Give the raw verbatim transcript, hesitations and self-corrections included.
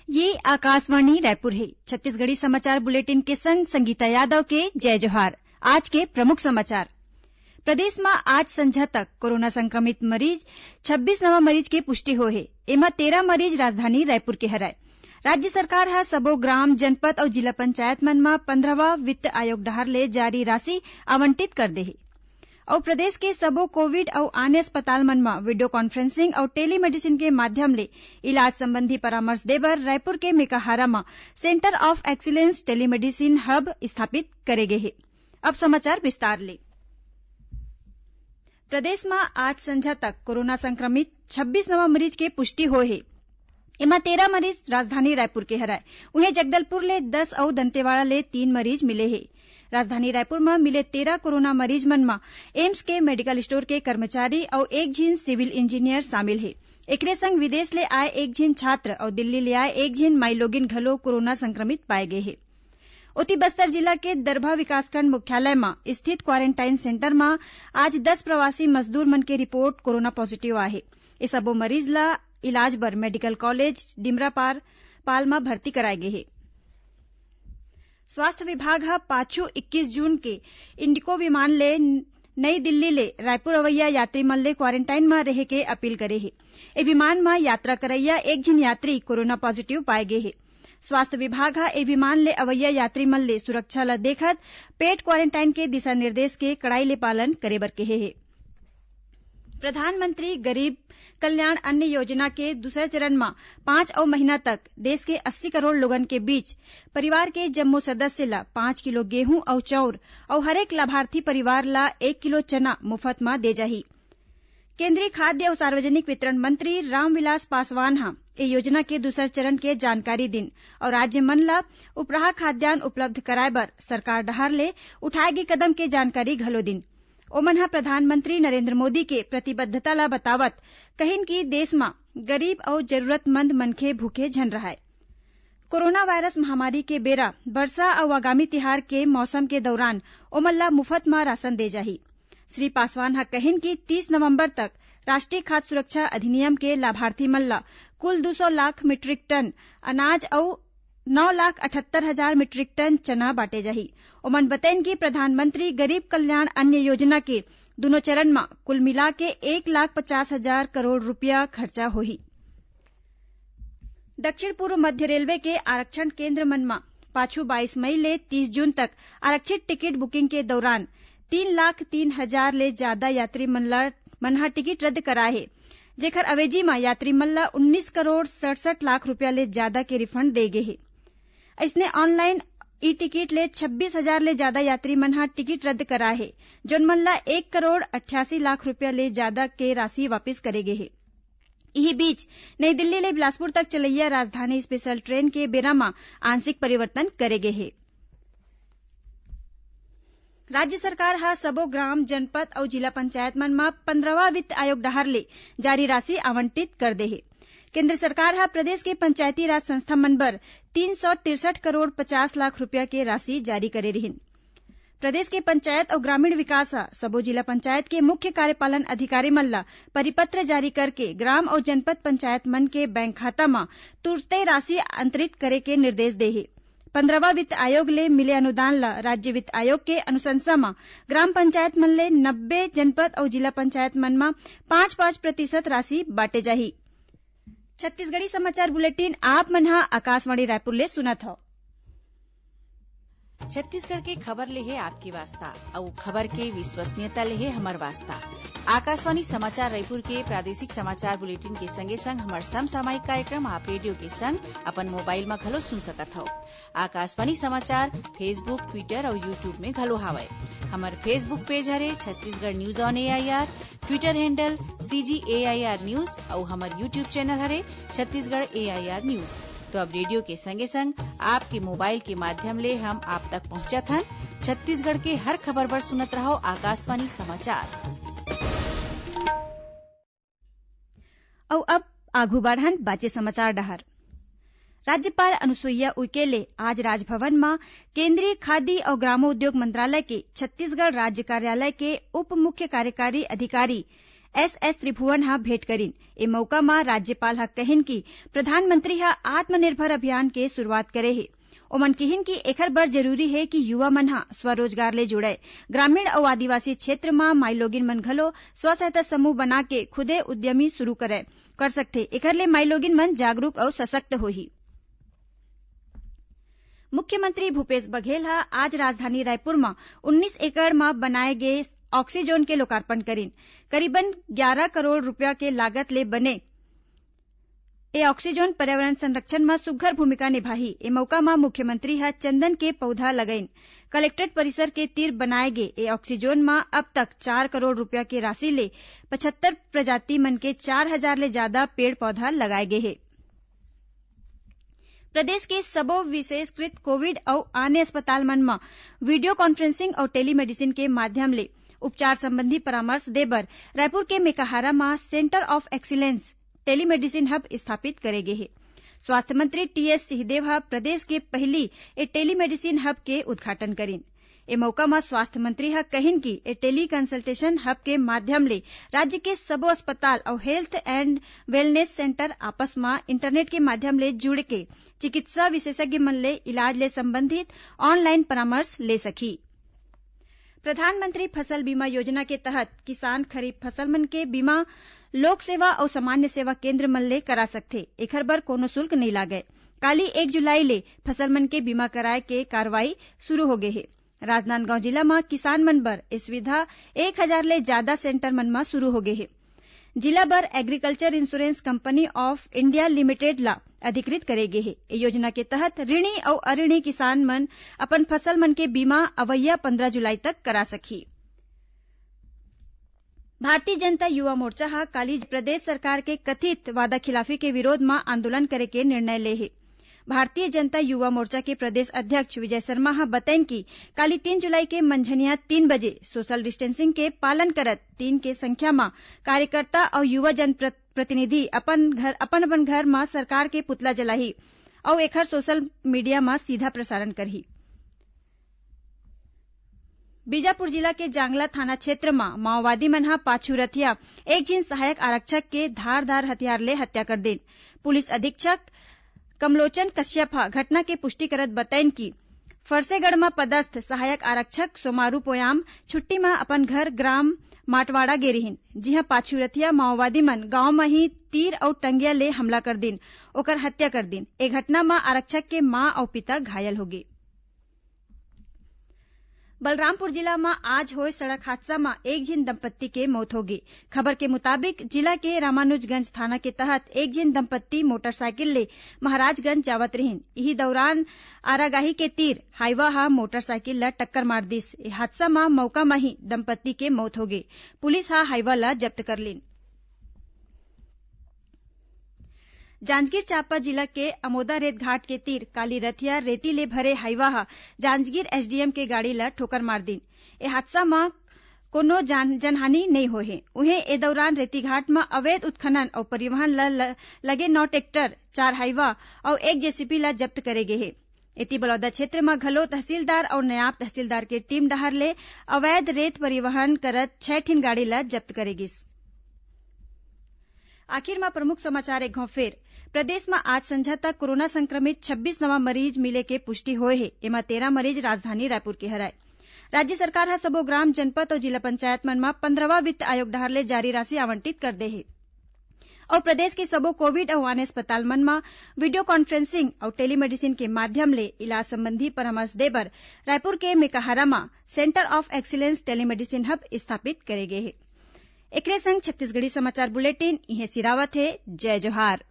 ये आकाशवाणी रायपुर हे। छत्तीसगढ़ी समाचार बुलेटिन के संग संगीता यादव के जय जोहार। आज के प्रमुख समाचार। प्रदेश म आज संझा तक कोरोना संक्रमित मरीज, छब्बीस नवा मरीज के पुष्टि होए हे। एमा तेरह मरीज राजधानी रायपुर के हरय। राज्य सरकार ह सबो ग्राम, जनपद अउ जिला पंचायत मन म पंद्रहवां वित्त आयोग डहार ले जारी राशि आवंटित कर दे हे। अउ प्रदेश के सबो कोविड अउ आने अस्पताल मन म वीडियो कॉन्फ्रेंसिंग अउ टेलीमेडिसिन के माध्यम ले इलाज संबंधी परामर्श देबर रायपुर के मेकाहारा म centre of excellence telemedicine hub स्थापित करे गे हे। अब समाचार विस्तार ले। प्रदेश म आज संझा तक कोरोना संक्रमित छब्बीस नवा मरीज के पुष्टि होए हे। एमा तेरह मरीज राजधानी रायपुर के हरय। उहें, जगदलपुर ले दस अउ दंतेवाड़ा ले तीन मरीज मिले हे। राजधानी रायपुर म मिले तेरह कोरोना मरीज मन म एम्स के मेडिकल स्टोर के कर्मचारी अउ एक झिन सिविल इंजीनियर शामिल हे। एकरे संग विदेश ले आए एक झिन छात्र अउ दिल्ली ले आए एक झिन माईलोगिन घलो कोरोना संक्रमित पाए गे हे। ओती, बस्तर जिला के दरभा विकासखंड मुख्यालय म स्थित क्वारेंटाइन सेंटर म आज दस प्रवासी मजदूर मन के रिपोर्ट कोरोना पॉजिटिव आए हे। ए सबो मरीज ल इलाज बर मेडिकल कॉलेज डिमरापार पाल म भर्ती कराए गे हे। स्वास्थ्य विभाग ह पाछू इक्कीस जून के इंडिगो विमान ले नई दिल्ली ले रायपुर अवइया यात्री मन ले क्वारेंटाइन म रहे के अपील करे हे। ए विमान म यात्रा करइया एक झिन यात्री कोरोना पॉजिटिव पाए गे हे। स्वास्थ्य विभाग ह ए विमान ले अवइया यात्री मन ले सुरक्षा ल देखत पेड क्वारेंटाइन के दिशा निर्देश के कड़ाई ले पालन करे बर केहे हे। प्रधानमंत्री गरीब कल्याण अन्न योजना के दूसर चरण म पांच अउ महीना तक देश के अस्सी करोड़ लोगन के बीच परिवार के जम्मो सदस्य ल पांच किलो गेहूं अउ चाउर अउ हरेक लाभार्थी परिवार ल एक किलो चना मुफत म दे जाही। केंद्रीय खाद्य अउ सार्वजनिक वितरण मंत्री रामविलास पासवान ह ए योजना के दूसर चरण के जानकारी दिन अउ राज्य मन ल उपराहा खाद्यान्न उपलब्ध कराए बर सरकार डहार ले उठाए गे कदम के जानकारी घलो दिन। ओमन ह प्रधानमंत्री नरेंद्र मोदी के प्रतिबद्धता ल बतावत कहिन कि देश म गरीब अउ जरूरतमंद मनखे भूखे झन रहय। कोरोना वायरस महामारी के बेरा, बरसा अउ आगामी तिहार के मौसम के दौरान ओमन ल मुफत म राशन दे जाही। श्री पासवान ह कहिन कि तीस नवंबर तक राष्ट्रीय खाद्य सुरक्षा अधिनियम के लाभार्थी मन ल कुल दू सौ लाख मीट्रिक टन अनाज अउ नौ लाख अठहत्तर हजार मीट्रिक टन चना बांटे जाही। ओमन बतइन कि प्रधानमंत्री गरीब कल्याण अन्न योजना के दूनों चरण म कुल मिला के एक लाख पचास हजार करोड़ रुपया खर्चा होही। दक्षिण पूर्व मध्य रेलवे के आरक्षण केंद्र मन म पाछू बाईस मई ले तीस जून तक आरक्षित टिकट बुकिंग के दौरान तीन लाख तीन हजार ले जादा यात्री मन ल, मन ह टिकट रद्द कराए हे, जेखर अवेजी म यात्री मन ल उन्नीस करोड़ सड़सठ लाख रुपया ले जादा के रिफंड दे गे हे। अइसने ऑनलाइन ई टिकट ले छब्बीस हजार ले जादा यात्री मन ह टिकट रद्द कराए हे, जोन मन ल एक करोड़ अट्ठासी लाख रुपया ले जादा के राशि वापिस करे गे हे। इही बीच, नई दिल्ली ले बिलासपुर तक चलइया राजधानी स्पेशल ट्रेन के बेरा म आंशिक परिवर्तन करे गे हे। राज्य सरकार ह सबो ग्राम, जनपद अउ जिला पंचायत मन म पंद्रहवां वित्त आयोग डहार ले जारी राशि आवंटित कर दे हे। केंद्र सरकार ह प्रदेश के पंचायती राज संस्था मन बर तीन सौ तिरसठ करोड़ पचास लाख रुपया के राशि जारी करे रिहिन। प्रदेश के पंचायत अउ ग्रामीण विकास ह सबो जिला पंचायत के मुख्य कार्यपालन अधिकारी मन ल परिपत्र जारी करके ग्राम अउ जनपद पंचायत मन के बैंक खाता म तुरते राशि अंतरित करे के निर्देश दे हे। पंद्रहवां वित्त आयोग ले मिले अनुदान ल राज्य वित्त आयोग के अनुशंसा म ग्राम पंचायत मन ले नब्बे जनपद अउ जिला पंचायत मन म पांच पांच प्रतिशत राशि बांटे जाही। छत्तीसगढ़ी समाचार बुलेटिन आप मन ह आकाशवाणी रायपुर ले सुनत हव। छत्तीसगढ़ के खबर ले हे आपके वास्ता, अउ खबर के विश्वसनीयता ले हे हमर वास्ता। आकाशवाणी समाचार रायपुर के प्रादेशिक समाचार बुलेटिन के संगे संग हमर समसामयिक कार्यक्रम आप रेडियो के संग अपन मोबाइल म घलो सुन सकत हव। आकाशवाणी समाचार Facebook, Twitter अउ YouTube में घलो हावय। हमर Facebook पेज हरे Chhattisgarh news on AIR, Twitter handle CG AIR news अउ हमर YouTube चैनल हरे छत्तीसगढ़ एआईआर न्यूज। तो अब रेडियो के संगे संग आपके मोबाइल के माध्यम ले हम आप तक पहुंचत हन। छत्तीसगढ़ के हर खबर बर सुनत रहव आकाशवाणी समाचार। अउ अब आघू बढ़न बाचे समाचार डहर। राज्यपाल अनुसुईया उइके ले आज राजभवन म केंद्रीय खादी अउ ग्रामोद्योग मंत्रालय के छत्तीसगढ़ राज्य कार्यालय के उप मुख्य कार्यकारी अधिकारी एस एस त्रिभुवन ह भेंट करिन। ए मउका म राज्यपाल ह कहिन कि प्रधानमंत्री ह आत्मनिर्भर अभियान के शुरुआत करे हे। ओमन किहिन कि एखर बर जरूरी हे कि युवा मन ह स्वरोजगार ले जुड़य। ग्रामीण अउ आदिवासी क्षेत्र म माईलोगिन मन घलो स्व सहायता समूह बना के खुदे उद्यमी शुरू करय, कर सकथे। एखर ले माईलोगिन मन जागरूक अउ सशक्त होही। मुख्यमंत्री भूपेश बघेल ह आज राजधानी रायपुर म उन्नीस एकड़ म बनाए गे ऑक्सीजोन के लोकार्पण करिन। करीबन ग्यारह करोड़ रुपया के लागत ले बने ए ऑक्सीजोन पर्यावरण संरक्षण म सुग्घर भूमिका निभाही। ए मउका म मुख्यमंत्री ह चंदन के पौधा लगाइन। कलेक्ट्रेट परिसर के तीर बनाए गे ए ऑक्सीजोन म अब तक चार करोड़ रुपया के राशि ले पचहत्तर प्रजाति मन के चार हजार ले जादा पेड़ पौधा लगाए गे हे। प्रदेश के सबो विशेषकृत कोविड अउ आने अस्पताल मन म वीडियो कॉन्फ्रेंसिंग अउ टेलीमेडिसिन के माध्यम ले उपचार संबंधी परामर्श दे बर रायपुर के मेकाहारा म centre of excellence telemedicine hub स्थापित करे गे हे। स्वास्थ्य मंत्री टीएस सिंहदेव ह प्रदेश के पहिली ए टेलीमेडिसिन हब के उद्घाटन करिन। ए मउका म स्वास्थ्य मंत्री ह कहिन कि ए टेली कंसल्टेशन हब के माध्यम ले राज्य के सबो अस्पताल अउ हेल्थ एंड वेलनेस सेंटर आपस म इंटरनेट के माध्यम ले जुड़ के चिकित्सा विशेषज्ञ मन ले इलाज ले संबंधित ऑनलाइन परामर्श ले सकही। प्रधानमंत्री फसल बीमा योजना के तहत किसान खरीफ फसल मन के बीमा लोक सेवा अउ सामान्य सेवा केंद्र मन ले करा सकथे। एखर बर कोनो शुल्क नइ लागय। काली एक जुलाई ले फसल मन के बीमा कराए के कार्रवाई शुरू हो गे हे। राजनांदगांव जिला म किसान मन बर ए सुविधा एक हजार ले जादा सेंटर मन म शुरू हो गे हे। जिला बर agriculture insurance company of India limited ला अधिकृत करे गे हे। ए योजना के तहत ऋणी अउ अऋणी किसान मन अपन फसल मन के बीमा अवइया पंद्रह जुलाई तक करा सकही। भारतीय जनता युवा मोर्चा ह काली प्रदेश सरकार के कथित वादाखिलाफी के विरोध म आंदोलन करे के निर्णय ले हे। भारतीय जनता युवा मोर्चा के प्रदेश अध्यक्ष विजय शर्मा ह बतइन कि काली तीन जुलाई के मंझनिया तीन बजे सोशल डिस्टेंसिंग के पालन करत तीन के संख्या म कार्यकर्ता अउ युवा जन प्र-, प्रतिनिधि अपन घर, अपन अपन घर म सरकार के पुतला जलाही अउ एखर सोशल मीडिया म सीधा प्रसारण करही। बीजापुर जिला के जांगला थाना क्षेत्र म माओवादी मन ह पाछू रथिया एक झिन सहायक आरक्षक के धारदार हथियार ले हत्या कर दिन। पुलिस अधीक्षक कमलोचन कश्यप ह घटना के पुष्टि करत बतइन कि फरसेगढ़ म पदस्थ सहायक आरक्षक सोमारू पोयाम छुट्टी म अपन घर ग्राम माटवाड़ा गे रिहिन, जिहां पाछू रथिया माओवादी मन गांव म ही तीर अउ टंगिया ले हमला कर दिन, ओकर हत्या कर दिन। ए घटना म आरक्षक के मां अउ पिता घायल होगे। बलरामपुर जिला म आज होय सड़क हादसा म एक झिन दंपत्ति के मौत होगे। खबर के मुताबिक, जिला के रामानुजगंज थाना के तहत एक झिन दंपत्ति मोटरसाइकिल ले महाराजगंज जावत रिहिन। इही दौरान आरागाही के तीर हाईवा ह मोटरसाइकिल ल टक्कर मार दिस। ए हादसा म मौका म ही दंपत्ति के मौत होगे। पुलिस ह हाईवा ल जब्त कर लिन। जांजगीर चांपा जिला के अमोदा रेत घाट के तीर काली रथिया रेती ले भरे हाईवा ह जांजगीर एसडीएम के गाड़ी ल ठोकर मार दिन। ए हादसा म कोनो जान-, जनहानि नइ होए हे। उहें, ए दौरान रेतीघाट म अवैध उत्खनन अउ परिवहन ल, ल, लगे नौ ट्रैक्टर, चार हाईवा अउ एक जेसीबी ल जब्त करे गे हे। एती बलौदा क्षेत्र म घलो तहसीलदार अउ नायब तहसीलदार के टीम डहार ले अवैध रेत परिवहन करत छै ठिन गाड़ी ल जब्त करे गिस। आखिर म प्रमुख समाचार एक घौं फेर। प्रदेश म आज संझा तक कोरोना संक्रमित छब्बीस नवा मरीज मिले के पुष्टि होए हे। एमा तेरह मरीज राजधानी रायपुर के हरय। राज्य सरकार ह सबो ग्राम, जनपद अउ जिला पंचायत मन म पंद्रहवां वित्त आयोग डहार ले जारी राशि आवंटित कर दे हे। अउ प्रदेश के सबो कोविड अउ आने अस्पताल मन म वीडियो कॉन्फ्रेंसिंग अउ टेलीमेडिसिन के माध्यम ले इलाज संबंधी परामर्श दे बर रायपुर के मेकाहारा म centre of excellence telemedicine hub स्थापित करे गे हे। एकरे संग छत्तीसगढ़ी समाचार बुलेटिन इहें सिरावत हे। जय जोहार।